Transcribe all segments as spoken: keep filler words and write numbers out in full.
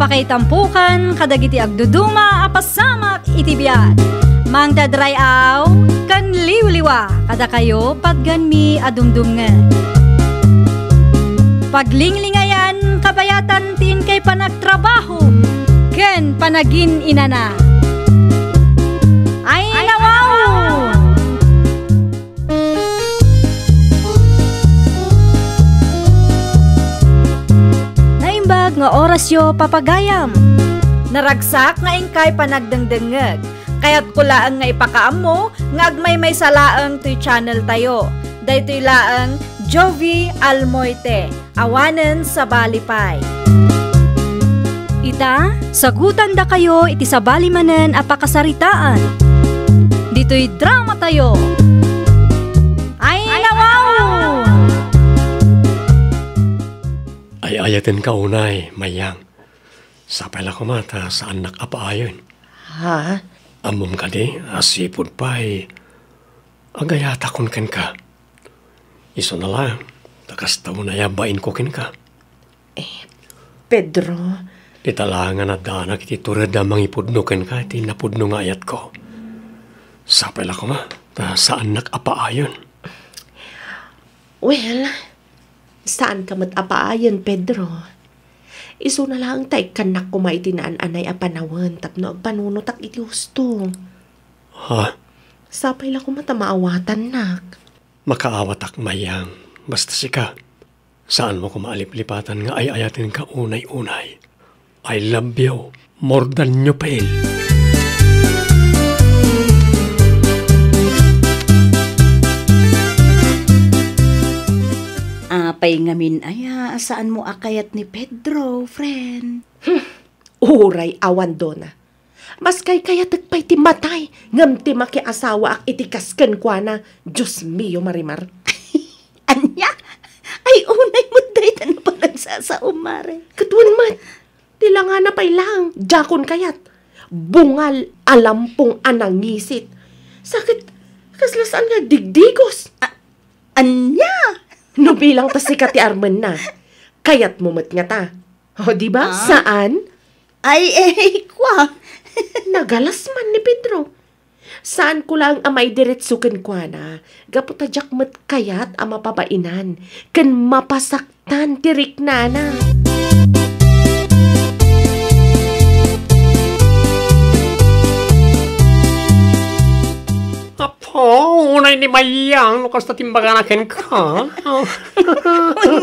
Pakaitampokan kadagiti agduduma a pasamak iti biag. Mangted ray-aw ken liwliwa kadakayo patganmi a dumdumngeg. Paglinglingayan kabayatan ti inkay panagtrabaho ken panagin-inana. Ay, nawaw! Naimbag nga orasyo, papagayam. Naragsak nga inkay panagdengdengngeg. Kayatko laeng nga ipakaammo nga agmaymaysa laeng toy channel tayo. Daytoy laeng Jovi Almoite. Awanen sabali pay. Ita, sagutandakayo iti sabali manen a pakasaritaan. Ditoy drama tayo. Ay, nawaw! Ay-ayatenka unay, Mayang. Sapay la koma ta saannak a paayen. Ha? Ammom kadi a sipud pay agayatakon kenka. Isuna la, ta kasta unay a bainko kenka. Eh, Pedro. Ita la nga naddanak iti tured a mangipudno kenka iti napudno nga ayatko. Sapay la koma, ta saannak a paayen. Well, saanka met a paayen, Pedro. Isuna laeng ta ikkannak koma iti naan-anay a panawen tapno agpanunotak iti husto. Ha? Sapay la koma ta maawatannak. Makaawatak, Mayang. Basta sika, saanmo koma a liplipatan nga ay-ayatenka unay-unay. I love you more than you feel. Apay ngamin aya a saanmo a kayat ni Pedro, friend? Hmm. Uray awan, Dona. Mas kaykayatek pay ti matay ngem ti makiasawaak iti kas kenkuana. Dios mio, Marimar. Ania? Ay, unay met dayta no panagsasaom, Mare. Ket wen met, ti langana pay lang, diakon kayat. Bungal a lampong a nangisit. Sa ket, kasla saan nga digdigos. A-, ania? No bilang ta sika ti armenna, kayatmo met ngata. O, di ba? Ah. Saan? Ay, eh, kwa. Nagalas man ni Pedro. Saanko laeng a maidiretso kenkuana, gapu ta diak met kayat a mapabainan ken mapasaktan ti riknana. Apo, unay ni Mayang no kasta ti imbagana kenka.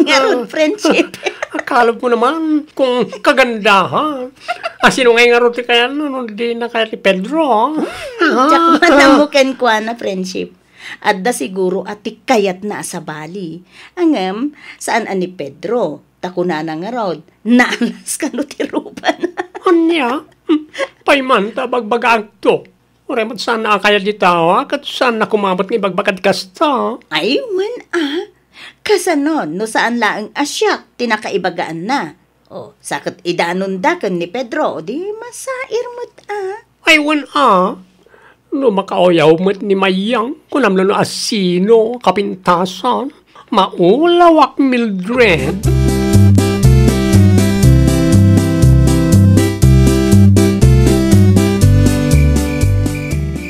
Ngarud, friendship. Akalab mo naman kung kagandahan. A, sino ngay ngarud ti kayatna no di na kayat ni Pedro? Diak man ammo kenkuana, friendship. Adda siguro a ti kayatna a sabali. Ngem, saan a ni Pedro. Ta kunana ngarud, naalas kano ti rupana. Ania? Hmm, pay man ta bagbagaagto. Uray met saan a kayat ti tao, a, ket saan a kumabat nga ibagbagad kasta. Ay, wen a. Kasano no saan laeng a siak ti nakaibagaanna? O, sa ket idanonda ken ni Pedro, o di masair met a. Ay, wen a. No makauyaw met ni Mayang, kunam la no asino kapintasan. Maulawak, Mildred.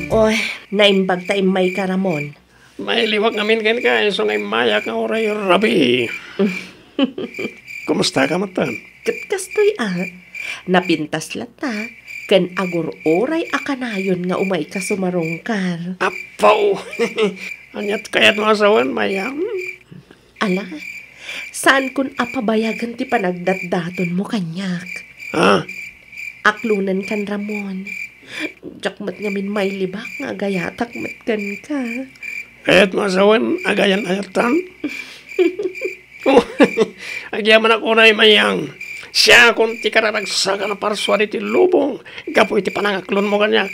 Oy, naimbag ta immayka, Ramon. Mailiwak ngamin kenka, isu nga immayak nga uray rabii. Kumusta ka met? Ket kastoy a, napintas latta, ken agur-uray a kanayon nga umayka sumarungkar. Apo! Aniat kayat mo a sawen, Mayang? Ala, saankon a pabayagen ti panagdatdatonmo kaniak. Ah? Aklonenkan, Ramon. Diak met ngamin mailibak nga agayatak met kenka. Kayat mo a sawen, agayan-ayatan? Oh, agyamanak unay, Mayang. Siakon ti kararagsakan a parsua ditoy lubong gapu iti panangaklonmo kaniak.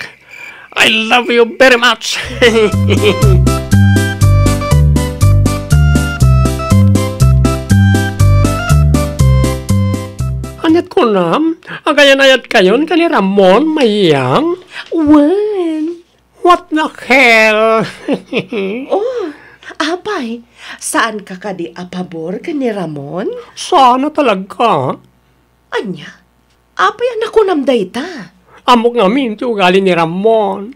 I love you very much. Aniat kunam? Agayan-ayatkayon ken ni Ramon, Mayang? Wen. What the hell? Oh, apay, saanka kadi a pabor ken ni Ramon? Saan a talaga. Ania? Apay a nakunam dayta? Ammok ngamin ti ugali ni Ramon.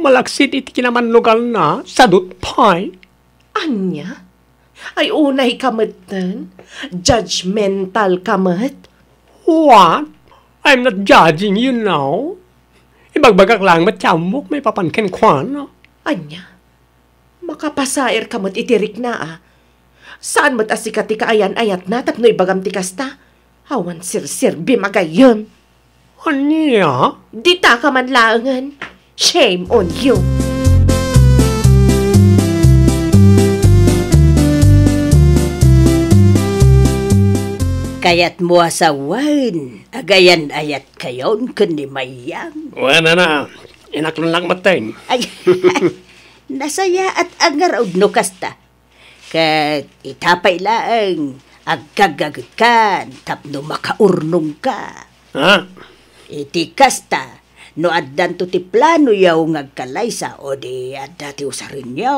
Malaksid iti kinamannugalna, sadut pay. Ania? Ay, unay ka metten? Judgmental ka met? What? I'm not judging, you know. Ibagbagak lang met ti ammok maipapan kenkuana. Ania? Makapasair ka met iti rikna, a. Saan met a sika ti kaayan-ayatna tapno ibagam ti kasta? Awan sirserbim a gayyem. Ania? Dita ka man laengen. Shame on you! Kayatmo a sawen, agayan-ayat kayon ken ni Mayang? Wen, nana, inaklonnak metten. Ay, nasayaat a ngarud no kasta. Ket ita pay laeng, aggaggagedkan tapno makaurnongka. Ha? Iti kasta, no addanto ti planoyo nga agkalaysa, o di adda ti usarenyo.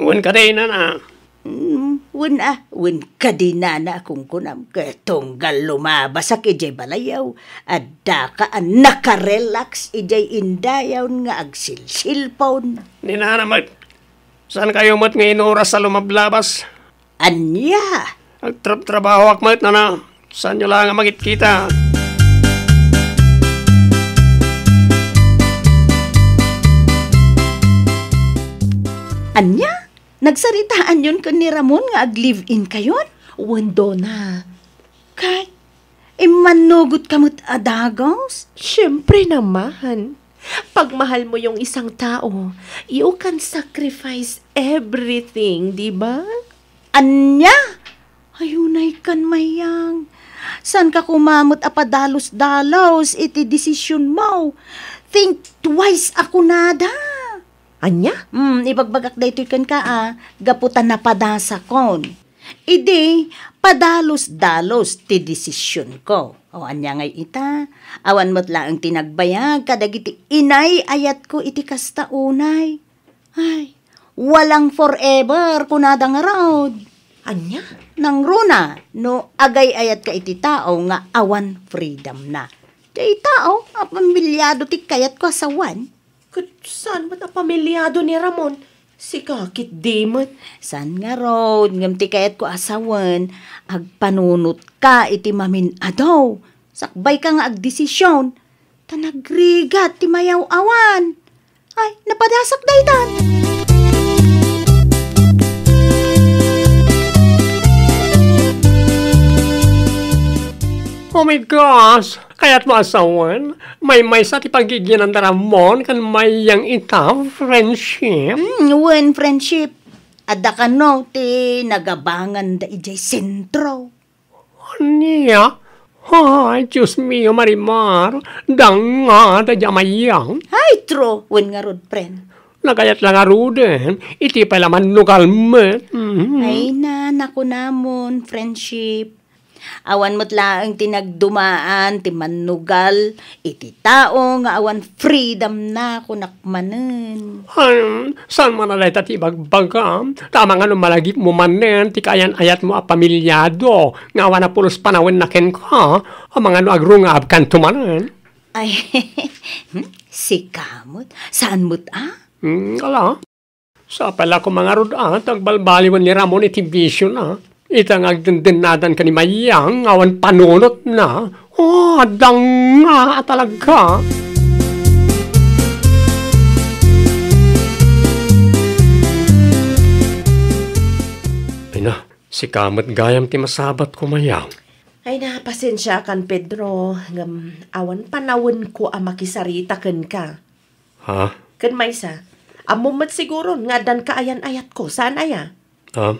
Wen kadi, nana? Mm, wen a, wen kadi, nana, a kunkunam, ket tunggal lumabasak idiay balayyo, addaka a nakarelax idiay indayon nga agsilsilpon. Ni nana met, saankayo met nga inuras a lumablabas? Ania? Agtrabtrabahoak met, nana. Saanyo la nga makitkita? Ania? Nagsaritaanyon ken ni Ramon nga ag-live-in kayon? Wen, Dona. Kay, immannugotka met a dagus? Siyempre naman. Pagmahal mo yung isang tao, you can sacrifice everything, di ba? Ania? Ay, unay kan, Mayang. Saanka koma met a padalus-dalus iti desisionmo. Think twice a kunada. Ania? Hmm, ibagbagak daytoy kenka, a, gapu ta napadasakon. Idi, padalus-dalus ti desisionko. O, ania ngay ita? Awan met laeng ti nagbayag kadagiti inay-ayatko iti kasta unay. Ay, walang forever, kunada ngarud. Ania? Nangruna, no agay-ayatka iti tao nga awan freedom na. Ti tao a pamilyado ti kayatko a sawen. Ket saan met a pamilyado ni Ramon? Sika ketdi met. Saan ngarud, ngem ti kayatko a sawen, agpanunotka iti mamin-adu. Sakbayka nga agdesision. Ta nagrigat ti mayaw-awan. Ay, napadasak daytan. Oh my gosh! Kayatmo a sawen, maymaysa ti paggiginan da Ramon ken Mayang ita, friendship? Hmm, wen, friendship. Adda kano ti nagabangan da idiay sentro. Ania? Ay, Dios mio, Marimar, dangngada diay a Mayang. Ay, true, wen ngarud, friend. Nagayat la ngaruden, iti pay la mannugal met. Mhm. Ay na, nakunamon, friendship. Awan met laeng ti nagdumaan ti mannugal iti tao nga awan freedom na kunak manen. Ay, saan man a dayta ti ibagbagam? Ta amangan no malagipmo manen ti kaayan-ayatmo a pamilyado nga awan a pulos panawenna kenka, amangan no agrungabkanto manen. Ay, hmm, sika met? Saan met a? Hmm, ala. Sapay la koma ngarud a, ta agbalbaliwen ni Ramon iti bisiona. Ita nga agdendennadan ken ni Mayang nga awan panunotna. Oh, dangngada talaga. Ay na, sika met gayam ti masabatko, Mayang. Ay na, pasensiakan, Pedro, ngem awan panawenko a makisarita kenka. Ha? Ken maysa, ammom met siguron nga addan kaayan-ayatko, saan aya? Ah,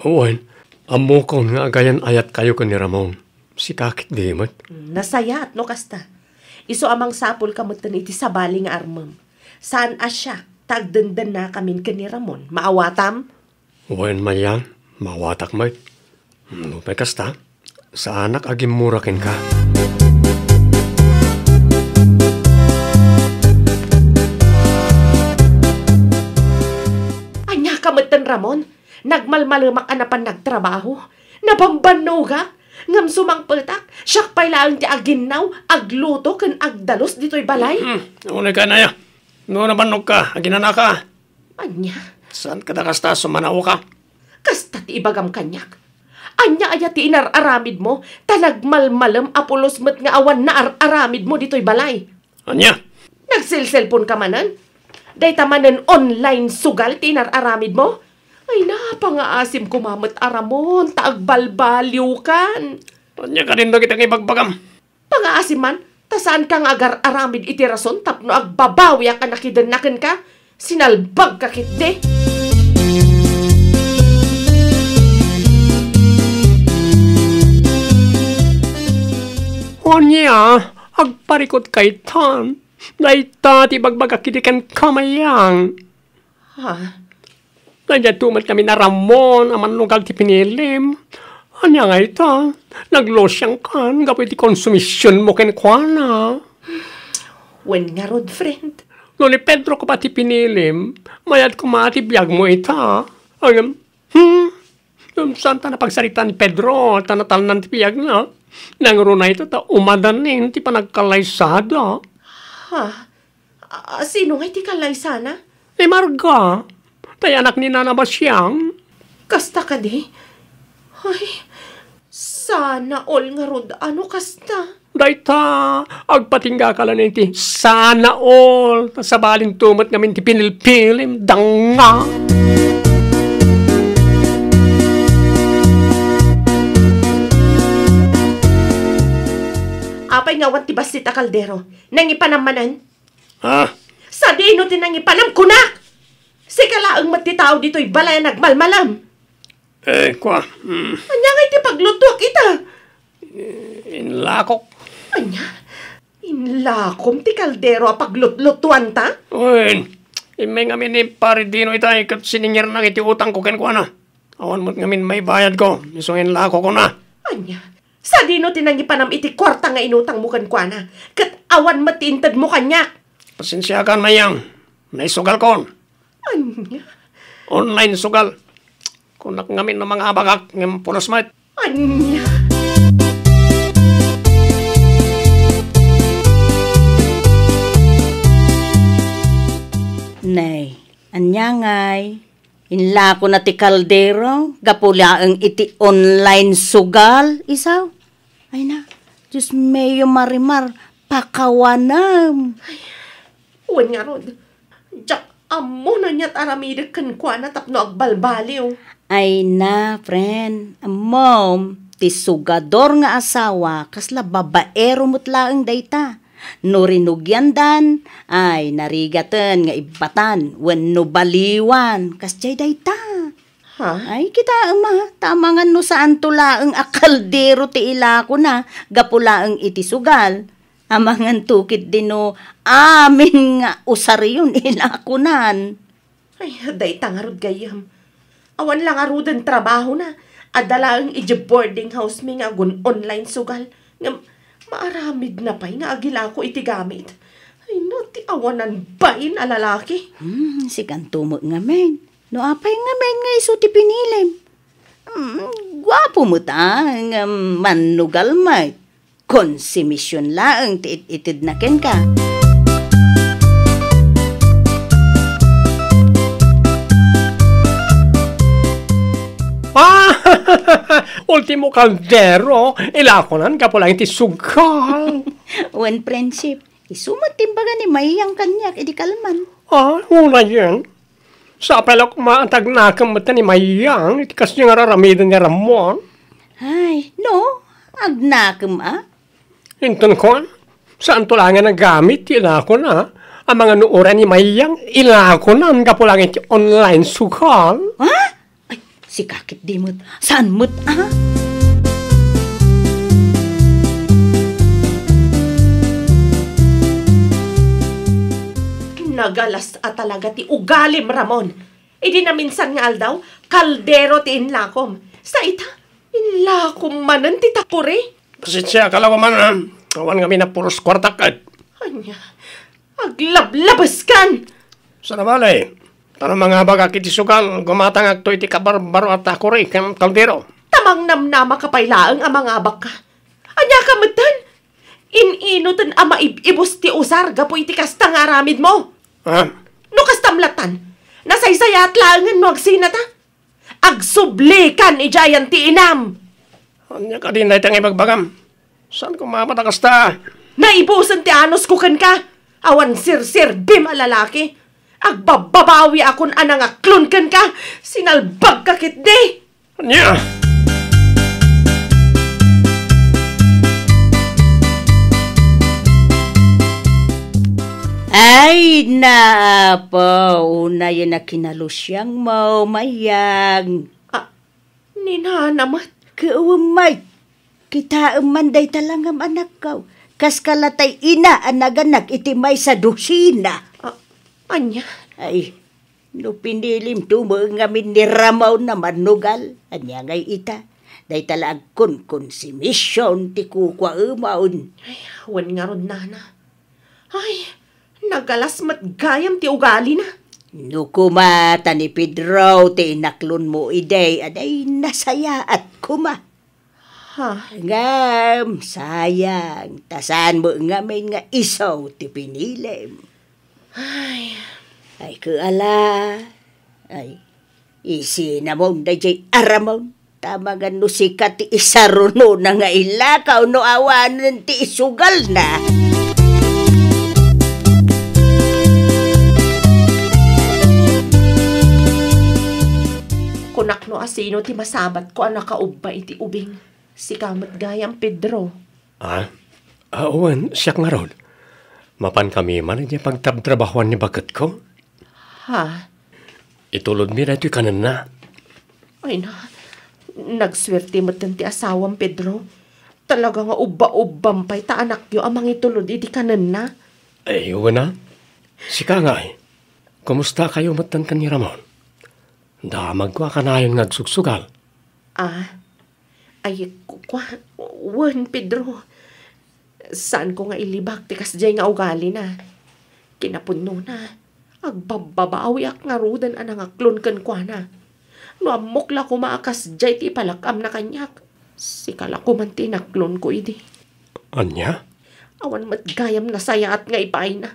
wen, ammokon nga agayan-ayatkayo ken ni Ramon. Sika ketdi met. Mm, nasayaat no kasta. Isu a mangsapulka metten iti sabali nga armem. Saan a siak ta agdendennakamin ken ni Ramon. Maawatam? Wen, Mayang, maawatak met. Nupay kasta, saanak a gimmura kenka. Ania ka metten, Ramon? Nagmalmalemak a napan nagtrabaho. Nabambannogak. Ngem sumangpetak, siak pay laeng ti aginnaw, agluto ken agdalus ditoy balay. Hmm, unay ka, Naya. No, nabannogka, aginanaka. Ania? Saan kada kasta sumanaoka? Kasta ti ibagam kaniak. Ania aya ti inar-aramidmo, ta nagmalmalem a pulos met nga awan naar-aramidmo ditoy balay? Ania? Nagselselponka manen? Dayta manen online sugal ti inar-aramidmo? Ay, napangaasim koma met a Ramon, ta agbalbaliwkan. Ania kadin dagiti nga ibagbagam? Pangaasim man, ta saanka nga agar-aramid iti rason tapno agbabawiak a nakidenna kenka? Sinalbagka ketdi. Ania, agparikut kaytan. Dayta ti ibagbagak idi kenka, Mayang. Ha? Daydiay met ngamin a Ramon a mannugal ti pinilim. Ania nga ita? Naglusiangkan gapu iti konsumisionmo kenkuana. Wen ngarud, friend. No ni Pedro koma ti pinilim, mayat koma ti biagmo ita. Ngem, hmm? Ngem saan ta napagsaritaan ni Pedro, ta natalnan ti biagna. Nangruna ita ta umadanin ti panagkalaysada. Ha? Ah, sino ngay ti kalaysana? Ni Marga. Tay anak ni Nana Basiang. Kasta kadi? Ay, sana all ngarud a no kasta. Dayta, agpatinggaka laeng iti sana all. Ta sabalinto met ngamin ti pinilpilim, danga. Apay nga awan ti bassit a kaldero? Nangipanam manen? Ha? Sadino ti nangipanam, kunak? Sika laeng met ti tao ditoy balay a nagmalmalam. Eh, kua, mm. Ania ngay ti paglutuak ita? Eh, inlakok. Ania? Inlakom ti kaldero a paglutlutuanta? Wen, immay ngamin ni Pare Dino ita, ket siningirnak iti utangko kenkuana. Awan met ngamin maibayadko, isu nga inlakokna. Ania? Sadino ti nangipanam iti kuarta nga inutangmo kenkuana, ket awan met ti intedmo kaniak? Pasensiakan, Mayang. Naisugalkon. Ania? Online sugal. Kunak ngamin no mangabagak ngem pulos met. Ania? Nay, ania ngay? Inlakona ti kaldero gapu laeng iti online sugal, isaw? Ay na, Dios mio, Marimar, pakawanem. Wen ngarud, diak ammo no aniat aramidek kenkuana tapno agbalbaliw. Ay na, friend, ammom, ti sugador nga asawa, kasla babaero met laeng dayta. No rinugiandan, ay, narigaten nga ibbatan wenno baliwan, kasdiay dayta. Ha? Ay, kitaem a, ta amangan no saanto laeng a kaldero ti ilakona, gapu laeng iti sugal. Amanganto ketdi no amin nga usarion ilakonan. Ay, dayta ngarud gayyem. Awan la ngaruden trabahona. Adda laeng idiay boarding house mi nga agun-online sugal. Ngem maaramidna pay nga agilako iti gamit. Ay, no, ti awanan bain a lalaki. Hmm, sikanto met ngamin. No apay ngamin nga isu ti pinilim? Hmm, guapo met a, ngem mannugal met. Konsumision laeng ti it-itedna kenka. Ah! Ultimo kaldero, ilakonan gapu laeng ti sugal. Wen, friendship, isu met ti imbaga ni Mayang kaniak idi kalman. Ah, unayen. Sapay la koma a tagnakem met ni Mayang iti kasdiay nga ar-aramiden ni Ramon. Ay, no, agnakem a? Inton kuan, saanto laeng a nagamit ti ilakona, amangan no uray ni Mayang, ilakonan gapu laeng iti online sugal. Ha? Ay, sika ketdi met. Saan met, a? Nagalas a talaga ti ugalim, Ramon. Idi naminsan nga aldaw, kaldero ti inlakom. Sa ita, inlakom manen ti takuri. Pasensiaka la koman, a. Awan ngamin a puros kuartak ket. Ania? Aglablabeskan! Saan a bale, ta no mangabagak iti sugal, gumatangakto iti kabarbaro a takuri ken kaldero. Ta Pangnamnamaka pay laeng a mangabakka. Ania ka metten? In-inoten a maib-ibus ti usar gapu iti kasta nga aramidmo. Ah? No kastam lattan, nasaysayaat laengen no agsinata. Agsublikan idiay ayan ti inam. Ania kadi dayta nga ibagbagam? Saan ko mapata kasta? Naibusen ti anusko kenka. Awan serserbim a lalaki. Agbabbabawiakon a nangaklon kenka. Sinalbagka ketdi. Ania? Ay, naapo, unayen a kinalusiangmo, Mayang. Ah, ni nana met. Ket wen met, kitaem man dayta langam anakko. Kaskala tay ina a naganak iti maysa dosina. Ah, ania? Ay, no pinilimto met ngamin ni Ramon a mannugal, ania ngay ita? Dayta la agkonkonsumision ti kukuaemon. Ay, wen ngarud, nana. Ay, nagalas met gayam ti ugalina. No koma ta ni Pedro ti inaklonmo idi, ania, nasayaat koma. Ha? Ngem, sayang, ta saan met ngamin nga isu ti pinilim. Ay. Ay, ket ala. Ay, isinamon daydiay aramon. Tama nga no sika ti isarunona nga ilako no awanen ti isugalna. Kunak no asino ti masabatko a nakaubba iti ubing. Sika met gayam, Pedro. Ah? Ah, wen, siak ngarud. Mapankami man idiay pagtrabtrabahoan ni baketko. Ha? Itulodmi daytoy kanenna. Ay na, nagsuerte metten ti asawam, Pedro. Talaga nga ubba-ubbam pay ta anakyo a mangitulod iti kanenna. Ay, wen a. Sika ngay, kumustakayo metten ken ni Ramon? Damagko a kanayon nga agsugsugal. Ah, ay, ku-, kua-, wen, Pedro. Saanko nga ilibak ti kasdiay nga ugalina. Kinapudnona, agbabbabawiak ngaruden a nangaklon kenkuana. No ammok la koma a kasdiay ti ipalak-amna kaniak, sika la koman ti inaklonko idi. Ania? Awan met gayam nasayaat nga ipaayna.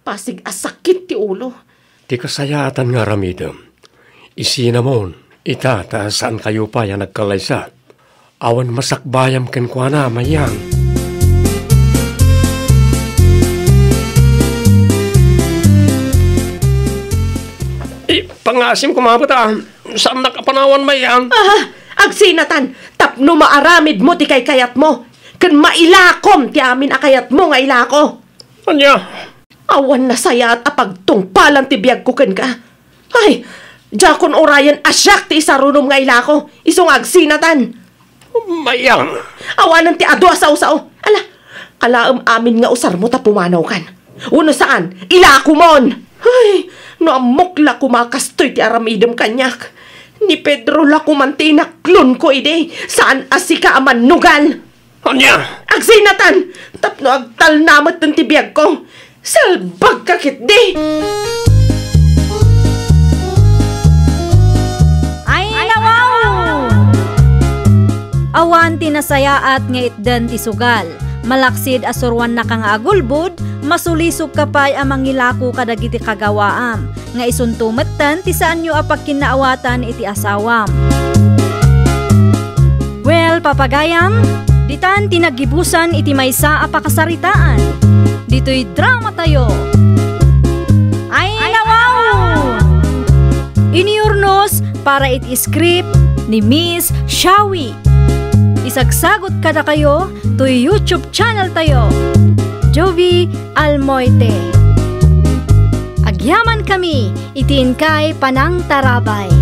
Pasig a sakit ti ulo. Ti kasayaatan nga aramidem, isinamon ita ta saankayo pay a nagkallaysa. Awan masakbayam kenkuana, Mayang. Ipangasim koma met a saannak a panawan, Mayang. Ah, agsinatan, tapno maaramidmo ti kaykayatmo, ken mailakom ti amin a kayatmo nga ilako. Ania? Awan nasayaat a pagtungpalan ti biagko kenka. Ay, diakon urayen a siak ti isarunom nga ilako, isu nga agsinatan. Mayang. Awanen ti adu a sao-sao. Ala, alaem amin nga usarmo ta pumanawkan. Wenno saan, ilakomon. Ay, no ammok la koma kastoy ti aramidem kaniak. Ni Pedro la koman ti inaklonko idi, saan a sika a mannugal. Ania? Agsinatan! Tapno agtalna metten ti biagko. Salbagka ketdi! Ay, nawaw! Awan ti nasayaat nga itden ti sugal. Malaksid a suruannaka nga agulbod, masulisogka pay a mangilako kadagiti kagawaam. Nga isunto metten ti saanyo a pagkinnaawatan iti asawam. Well, papagayam, ditan ti naggibusan iti maysa a pakasaritaan. Ditoy dramatayo. Ay, nawaw! Iniyurnos para iti script ni Miss Shawi. Isagsagot kadakayo toy YouTube channel tayo, Jovi Almoite. Agyaman kami iti inkay panangtarabay.